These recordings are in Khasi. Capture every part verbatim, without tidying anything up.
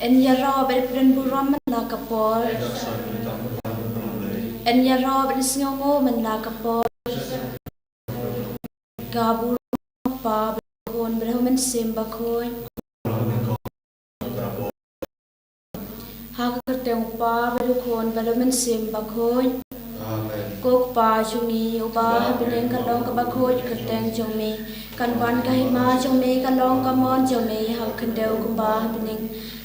Yn ïaroh bad pynburom man la ka por. Yn ïaroh bad sngewnguh man la ka por. Ka burom u Kpa bad u Khun bad u Mynsiem Bakhuid. Ha ka kyrteng u Kpa bad u Khun bad u Mynsiem Bakhuid. Amen. Ko Kpa jong ngi uba ha bneng, ka long kaba khuid ka kyrteng jong me. Kan wan ka hima jong me, ka long ka mon jong me ha ka khyndew kumba ha bneng.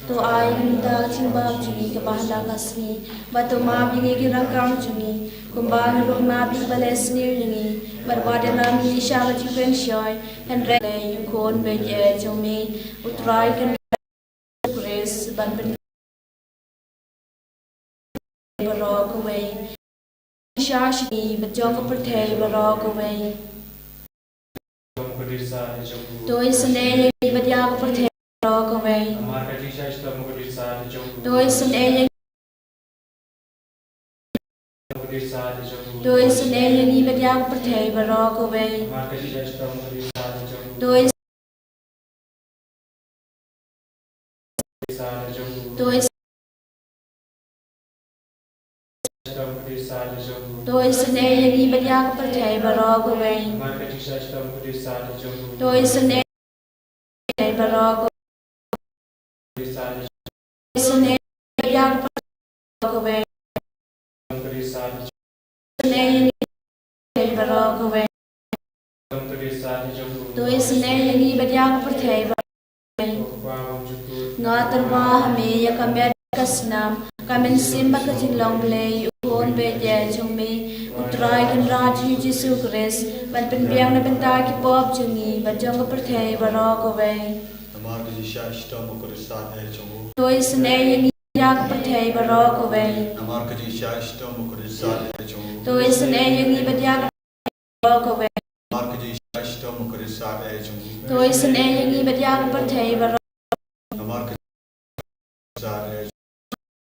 To ai ïa ngi mynta ka jingbam jong ngi kaba ha la ka sngi. Bad to map ïa ngi ki rangkam jong ngi kumba ngi ruh ngi map ïa kiba leh sniew ïa ngi. Bad wat ïalam ïa ngi sha ka jingpynshoi, hynrei ïa ngi na u khun beit jong me, U Trai Kynrad Khrist, ban pynbiang baroh kawei. Sha shi ngi bad jong ka pyrthei baroh kawei. To isynei ïa ngi bad ïa ka pyrthei baroh kawei. To isynei ïa ngi To isynei ïa ngi bad ïa ka pyrthei baroh kawei. To is-, to is-, to isynei ïa ngi bad ïa ka pyrthei baroh kawei. To isynei ïa ngi baroh kawei. Isynei ïa ngi baroh kawei. Isynei ïa ngi baroh kawei. To isynei ïa ngi bad ïa ka pyrthei baroh kawei. Nga tyrwa ha me ïa ka met ka snam, ka mynsiem bad ka jinglong Blei, u Khun beit jong me, U Trai Kynrad jong ngi Jisu Khrist, ban pynbiang na bynta ki pop jong ngi bad jong ka pyrthei baroh kawei. Namar ka jingshah shitom bakordit sat eh jong u. To isynei ïa ngi bad ïa ka pyrthei baroh kawei. Namar ka jingshah shitom bakordit sat eh jong u. To isynei ïa ngi bad ïa ka pyrthei baroh kawei. Namar ka jingshah shitom bakordit sat eh jong u. To isynei ïa ngi bad ïa ka pyrthei baroh. Namar ka jingshah shitom bakordit sat eh jong u.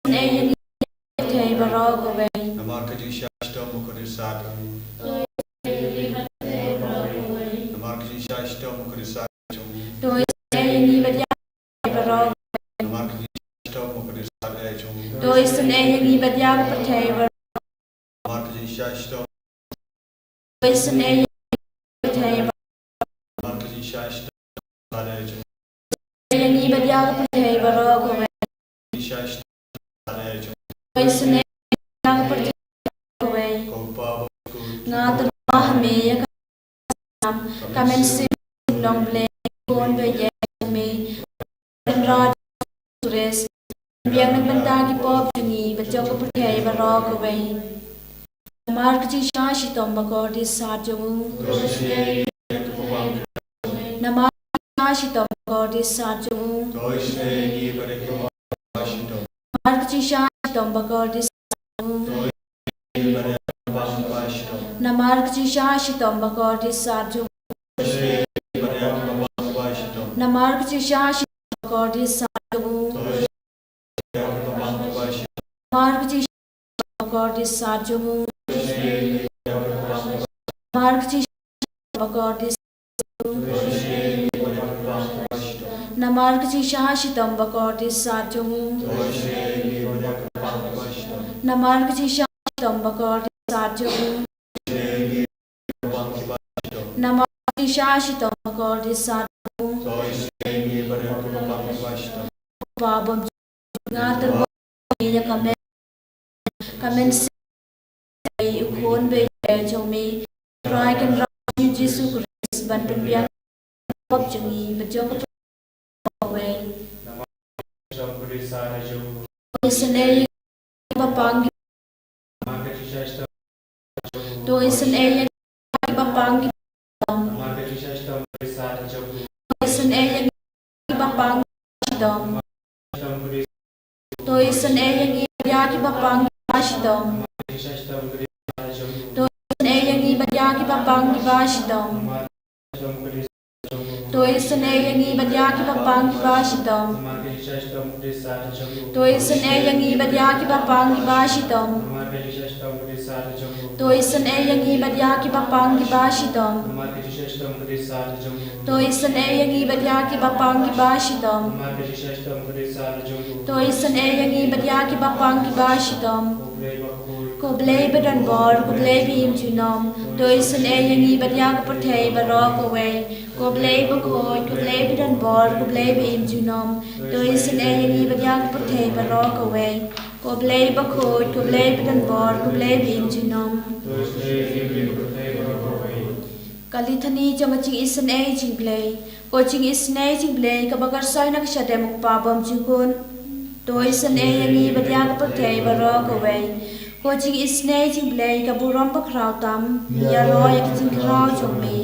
Isynei ïa ngi bad ïa ka pyrthei baroh kawei. Namar ka jingshah shitom bakordit sat eh jong u. Namar ka jingshah shitom bakordit sat To isynei ïa ngi bad ïa ka pyrthei baroh. To isynei ïa ngi bad ïa ka pyrthei baroh. To isynei ïa ngi bad ïa ka pyrthei baroh. Ïa ngi bad ïa ka pyrthei baroh kawei. Isynei ïa ngi bad ïa ka pyrthei baroh kawei. Nga tyrwa ha me ïa ka snam, ka mynsiem, ka jinglong Blei, u Khun beit jong me, Kynrad Khrist, pynbiang na bynta ki pop jong ngi bad jong ka pyrthei baroh kawei. Namar ka jingshah shitom bakordit sat jong u. Namar ka jingshah shitom bakordit sat jong u. Namar ka jingshah shitom bakordit sat jong u. Namar ka jingshah shitom bakordit sat jong u. Namar ka jingshah shitom bakordit sat jong u. Namar ka jingshah shitom bakordit sat jong u. Namar ka jingshah shitom bakordit sat jong u. Namar ka jingshah shitom bakordit sat jong u. Namar ka jingshah shitom bakordit sat jong u. Namar ka jingshah shitom bakordit sat jong u. Kpa bym ju, nga tyrwa ha me ïa ka met, ka mynsiem, u Khun beit jong me, Trai Kynrad jong ngi Jisu Khrist, ban pynbiang pop jong ngi bad jong ka pyrthei baroh kawei. Isynei ïa ngi bad ïa kiba pang ki To isynei ïa ngi bad ïa kiba pang ki bashitom. To isynei ïa ngi bad ïa kiba pang ki bashitom. To isynei ïa ngi bad ïa kiba pang ki bashitom. To isynei ïa ngi bad ïa kiba pang ki bashitom. To isynei ïa ngi bad ïa kiba pang ki bashitom. To isynei ïa ngi bad ïa kiba pang kiba shitom. To isynei ïa ngi bad ïa kiba pang kiba shitom. To isynei ïa ngi bad ïa kiba pang kiba shitom. To isynei ïa ngi bad ïa kiba pang kiba shitom. Ko Blei ba don bor, ko Blei ba im junom. To isynei ïa ngi bad ïa ka pyrthei baroh kawei. Ko Blei bakhuid, ko Blei ba don bor, ko Blei ba im junom. To isynei ïa ngi bad ïa ka pyrthei baroh kawei. Ko Blei bakhuid, ko Blei ba don bor, ko Blei ba im junom. Ka Lithani jong ka jingisynei jingblei. Ko jingisynei jingblei kaba kyrshoi na ka shadem u Kpa bymjukut. To isynei ïa ngi bad ïa ka pyrthei baroh kawei. Ko jingisynei jingblei ka burom bakhraw tam, ngi ïaroh ïa ka jingkhraw jong me.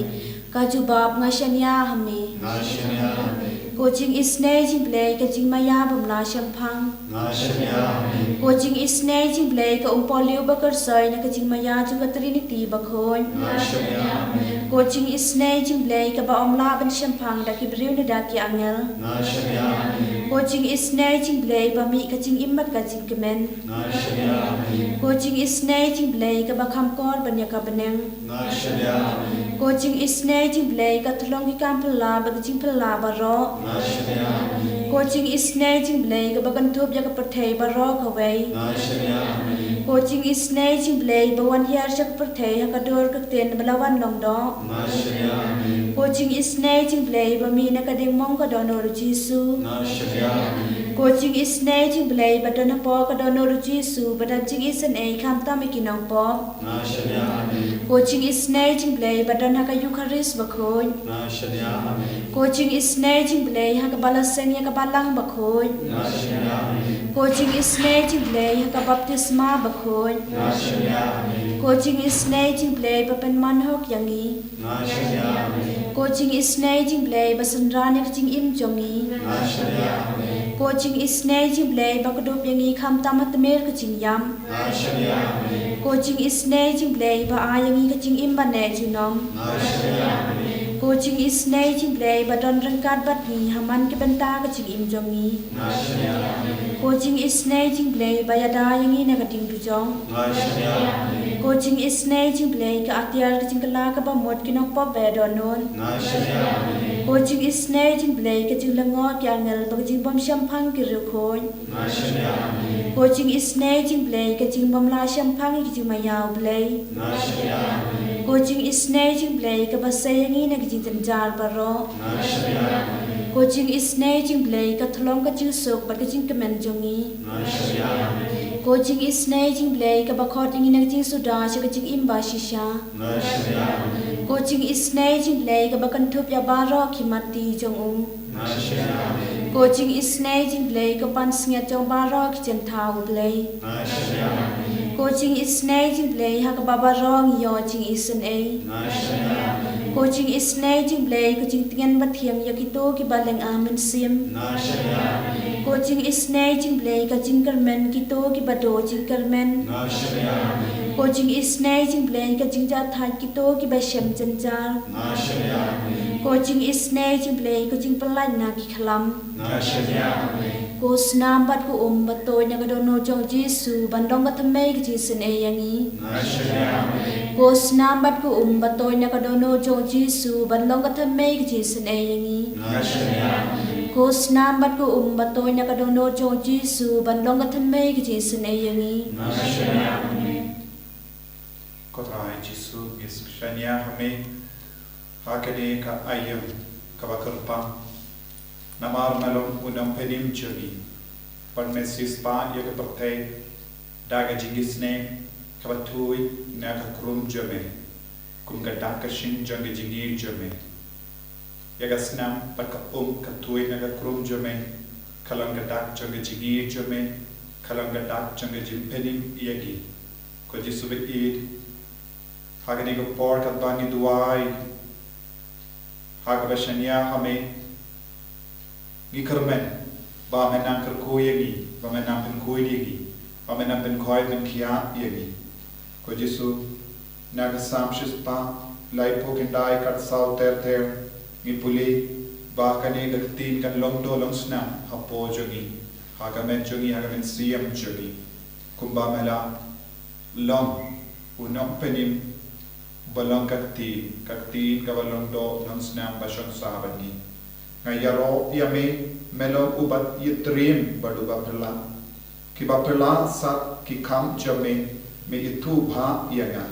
Ka jubab, nga shaniah ha me. Nga shaniah ha me. Ko jingisynei jingblei ka jingmaïa bym lah shemphang. Nga shaniah ha me. Ko jingisynei jingblei ka umpohliew ba kyrshoi na ka jingmaïa jong ka Trinity bakhuid. Nga shaniah ha me. Ko jingisynei jingblei kaba ym lah ban shemphang da ki briew ne da ki angel. Nga shaniah ha me. Ko jingisynei jingblei ba mih ka jingim bad ka jingkmen. Nga shaniah ha me. Ko jingisynei jingblei kaba kham kor ban ïa ka bneng. Nga shaniah ha me. Ko jingisynei jingblei ka thlong ki kam phylla bad ki jingphylla baroh. Nga shaniah ha me. Ko jingisynei jingblei kaba kynthup ïa ka pyrthei baroh kawei. Nga shaniah ha me. Ko jingisynei jingblei ba wan hiar sha ka pyrthei ha ka dur ka ktien ba la wan long doh. Nga shaniah ha me. Ko jingisynei jingblei ba mih na ka diengmong ka dohnud u Jisu. Nga shaniah ha me. Ko jingisynei jingblei ba don hapoh ka dohnud u Jisu ba don jingisynei khamtam ïa ki nongpop. Nga shaniah ha me. Ko jingisynei jingblei ba don ha ka Eukharist bakhuid. Nga shaniah ha me. Ko jingisynei jingblei ha kaba la seng ïa ka balang bakhuid. Nga shaniah ha me. Ko jingisynei jingblei ha ka baptisma bakhuid. Nga shaniah ha me. Ko jingisynei jingblei ba pynman hok ïa ngi. Nga shaniah ha me. Ko jingisynei jingblei ba synran ïa ka jingim jong ngi. Nga shaniah ha me. Ko jingisynei jingblei ba kdup ïa ngi khamtam ha tmier ka jingïap. Nga shaniah ha me. Ko jingisynei jingblei ba ai ïa ngi ka jingim ba neh junom. Nga shaniah ha me. Ko jingisynei jingblei ba don ryngkat bad ngi ha man ki bynta ka jingim jong ngi. Nga shaniah ha me. Ko jingisynei jingblei ba ïada ïa ngi na ka ding dujok. Nga shaniah ha me. Ko jingisynei jingblei ka atiar ka jingkylla kaba mut ki nongpop ba ïadohnud. Nga shaniah ha me. Ko jingisynei jingblei ka jinglyngngoh ki angel bad ka jingbymshemphang ki riewkhuid. Nga shaniah ha me. Ko jingisynei jingblei ka jingbymlah shemphang ïa ka jingmaïa u Blei. Nga shaniah ha me. Ko jingisynei jingblei kaba sei ïa ngi na ka jingjynjar baroh. Nga shaniah ha me. Ko jingisynei jingblei ka thlong ka jingsuk bad ka jingkmen jong ngi. Nga shaniah ha me. Ko jingisynei jingblei kaba khot ïa ngi na ka jingsuda sha ka jingim ba shisha. Nga shaniah ha me. Ko jingisynei jingblei kaba kynthup ïa baroh ki matti jong u. Nga shaniah ha me. Ko jingisynei jingblei ka pansngiat jong baroh ki jingthaw u Blei. Nga shaniah ha me. Ko jingisynei jingblei ha kaba baroh ngi ïoh jingisynei. Nga shaniah ha me. Ko jingisynei jingblei ka jingtngen bathiang ïa kito kiba lynga mynsiem. Nga shaniah ha me. Ko jingisynei jingblei ka jingkyrmen kito kiba duh jingkyrmen. Nga shaniah ha me. Ko jingisynei jingblei ka jingjahthait kito kiba shem jynjar. Nga shaniah ha me. Ko jingisynei jingblei ka jingpyllait na ki khlam. Nga shaniah ha me. Ko snam bad ko um ba tuid na ka dohnud jong u Jisu ban long ka thymmei ka jingisynei ïa ngi. Nga shaniah ha me. Ko snam bad ko um ba tuid na ka dohnud jong u Jisu ban long ka thymmei ka jingisynei ïa ngi. Nga shaniah ha me. Ko snam bad ko um ba tuid na ka dohnud jong u Jisu ban long ka thymmei ka jingisynei ïa ngi. Nga shaniah ha me. Ko Trai Jisu, ngi shaniah ha me ha kane ka aïom kaba kyrpang. Namar me long u nongpynim jong ngi, bad me siewspah ïa ka pyrthei da ka jingisynei kaba tuid na ka krum jong me, kum ka dak ka shin jong ka jingïeit jong me. Ïa ka snam bad ka um ka tuid na ka krum jong me ka long ka dak jong ka jingïeit jong me, ka long ka dak jong ka jingpynim ïa ngi. Ko Jisu ba ïeit, ha kane ka por katba ngi duwai, ha kaba shaniah ha me, ngi kyrmen ba men nang kyrkhu ïa ngi, ba men nang pynkhuid ïa ngi, ba men nang pynkhoi pynkhiah ïa ngi. Ko Jisu, na ka Salm shispah laiphew khyndai, khatsaw ter ter, ngi pule: ba kane ka ktien kan long to long snam hapoh jong ngi, ha ka met jong ngi, ha ka mynsiem jong ngi. Kumba me la long u nongpynim ba long ka ktien, ka ktien kaba long to long snam ba shong sah bad ngi. Nga ïaroh ïa me, me long uba ïatriem bad uba phylla. Kiba phylla sah ki kam jong me, me ithuh bha ïa nga.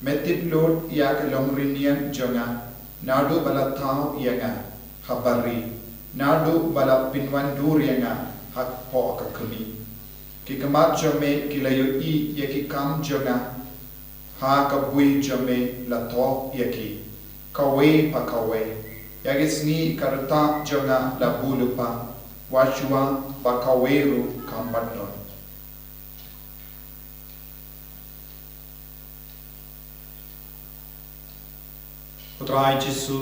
Me tip lut ïa ka longrynieng jong nga, naduh ba la thaw ïa nga ha bari, naduh ba la pynwandur ïa nga hapoh ka khmih. Ki khmat jong me ki la ïohi ïa ki kam jong nga, ha ka bui jong me la thoh ïa ki, kawei pa kawei. Ïa ki sngi ka rta jong nga la buh lypa, wat shuwa ba kawei ruh kam pat don. Ko Trai Jisu,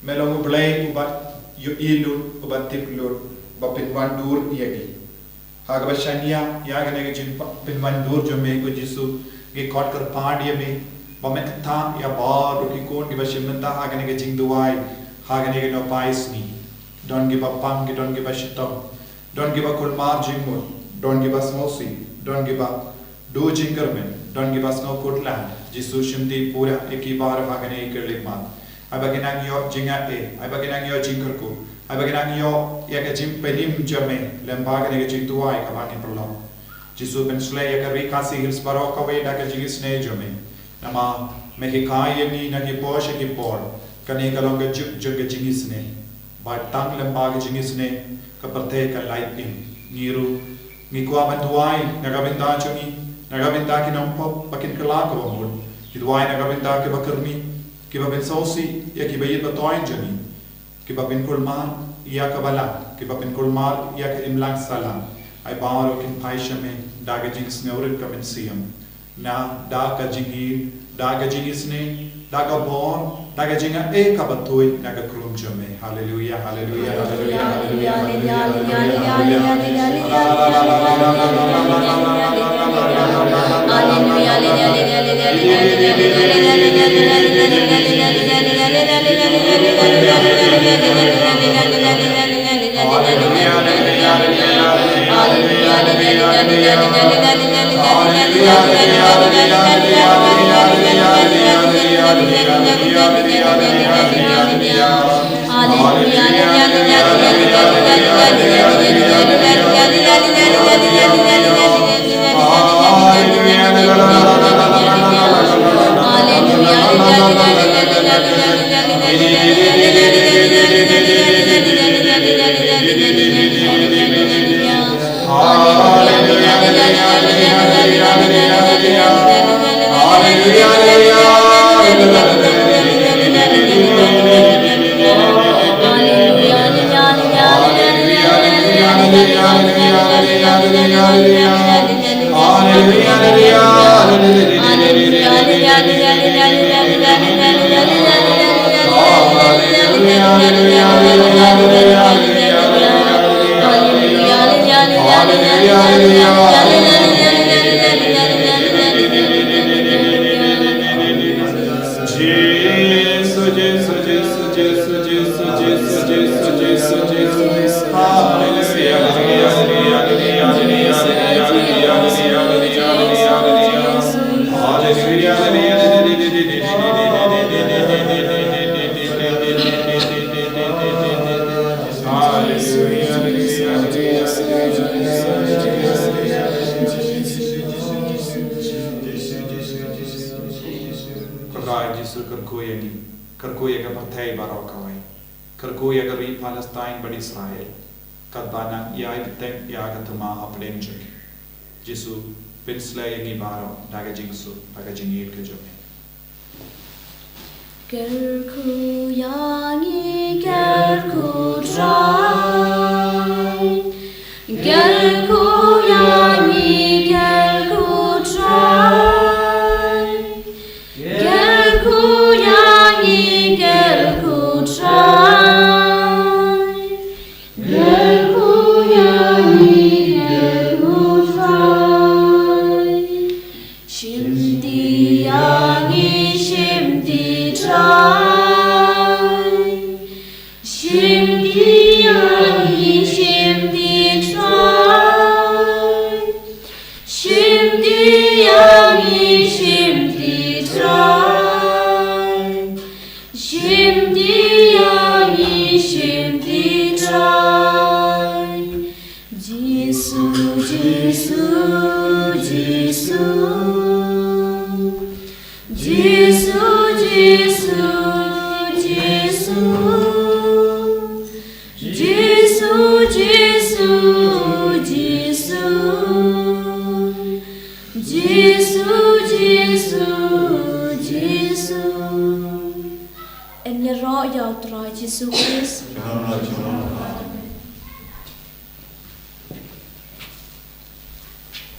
me long U Blei uba ïohi lut, uba tip lut, uba pynwandur ïa ngi. Ha kaba shaniah ïa kane ka jingpynwandur jong me ko Jisu, ngi khot kyrpad ïa me ba men ktah ïa baroh ki khun kiba shim bynta ha kane ka jingduwai ha kane ka nohpai sngi. Don kiba pang, ki don kiba shitom, don kiba kulmar jingmut, don kiba sngewsih, don kiba duh jingkyrmen, don kiba sngewkhuslai. Jisu, shimti pura ïa ki baroh ha kane ka khyllipmat. Ai ba kin nang ïoh jingaiei, ai ba kin nang ïoh jingkyrkhu, ai ba kin nang ïoh ïa ka jingpynim jong me lyngba kane ka jingduwai kaba ngi pynlong. Jisu, pynshlei ïa ka Ri Khasi Hills baroh kawei da ka jingisynei jong me. Namar me hikai ïa ngi na ki por sha ki por, kane ka long ka juk jong ka jingisynei. Ba tang lyngba ka jingisynei ka pyrthei kan lait im. Ngi ruh ngi kwah ban duwai na ka bynta jong ngi, na ka bynta ki nongpop ba kin kylla kaba mut. Ngi duwai na ka bynta kiba kyrmi, kiba pynsngewsih ïa kiba ïeit ba thoh jong ngi, kiba pynkulmar ïa ka balang, kiba pynkulmar ïa ka imlang sahlang. Ai baroh kin phai sha me da ka jingsngewrit ka mynsiem, na da ka jingïeit, da ka jingisynei, da ka bor, da ka jingai kaba tuid na ka khrum jong me. Haleluia, haleluia, haleluia, haleluia, haleluia, haleluia, haleluia. Ko Trai Jisu, kyrkhu ïa ngi, kyrkhu ïa ka pyrthei baroh kawei, kyrkhu ïa ka ri Palestine bad Israel, katba nang ïai bteng ïa ka thma hapdeng jong ngi. Jisu, pynshlei ïa ngi baroh da ka jingsuk, da ka jingïeit ka jong me. Kyrkhu ïa ngi, kyrkhu Trai. Kyrkhu ïa ngi, kyrkhu Trai. Kyrkhu ïa ngi, kyrkhu Trai. Kyrkhu ïa ngi, kyrkhu Trai. Shimti ïa ngi, shimti Trai. Shim ïa ngi, shim ïa ngi, shim ïa ngi, shim ïa ngi. Jisu, Jisu, Jisu. Jisu, Jisu.